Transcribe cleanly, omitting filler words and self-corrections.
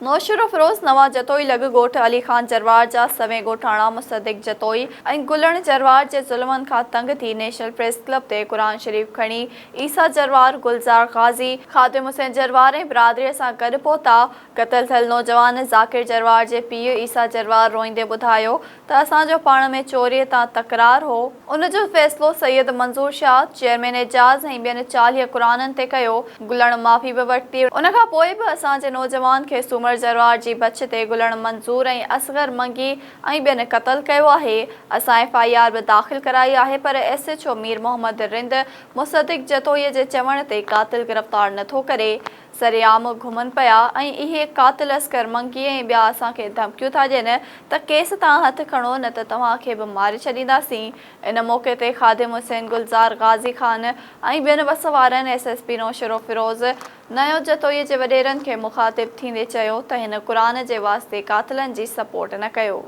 نوشهروفيروز نوان جتوئي لڳ ڳوٺ علي خان جروار جا سوين ڳوٺاڻا مصدق جتوئي ۽ گلڻ جروار جي ظلمن کان تنگ ٿي نيشنل پريس ڪلب تي قرآن شريف کڻي عيسيٰ جروار، گلزار غازي، خادم حسين جروار ۽ برادري سان گڏ پهتا، قتل ٿيل نوجوان ذاڪر جروار جي پيء عيسيٰ جروار روئيندي ٻڌايو ته اسان جو پاڻ ۾ چوريء تان تڪرار هو، ان جو فيصلو سيد منظور شاهه، چيئرمين اعجاز ۽ ٻين 40 قرآنن تي ڪيو، گلڻ معافي به ورتي، ان کان پوء به اسان جي نوجوان کي سومر جروار جي بڇ تي گلڻ منظور ۽ اصغر منگي ۽ ٻين قتل ڪيو آهي، اسان ايف I R به داخل ڪرائي آهي پر S H O Mir Muhammad Rind Musaddiq Jatoi جي چوڻ تي قاتل گرفتار نٿو ڪري. سرعام گهمن پيا ۽ اهي قاتل عسڪر منگي ۽ ٻيا اسان کي ڌمڪيون ٿا ڏين ته ڪيس تان هٿ کڻو نه ته توهان کي به ماري ڇڏينداسين. ان موقعي تي خادم حسين گلزار، غازي خان ۽ ٻين وس وارن ايس ايس پي نوشهروفيروز نيو جتوئي جي وڏيرن کي مخاطب ٿيندي چيو ته هن قرآن جي واسطي قاتلن جي سپورٽ نه ڪيو.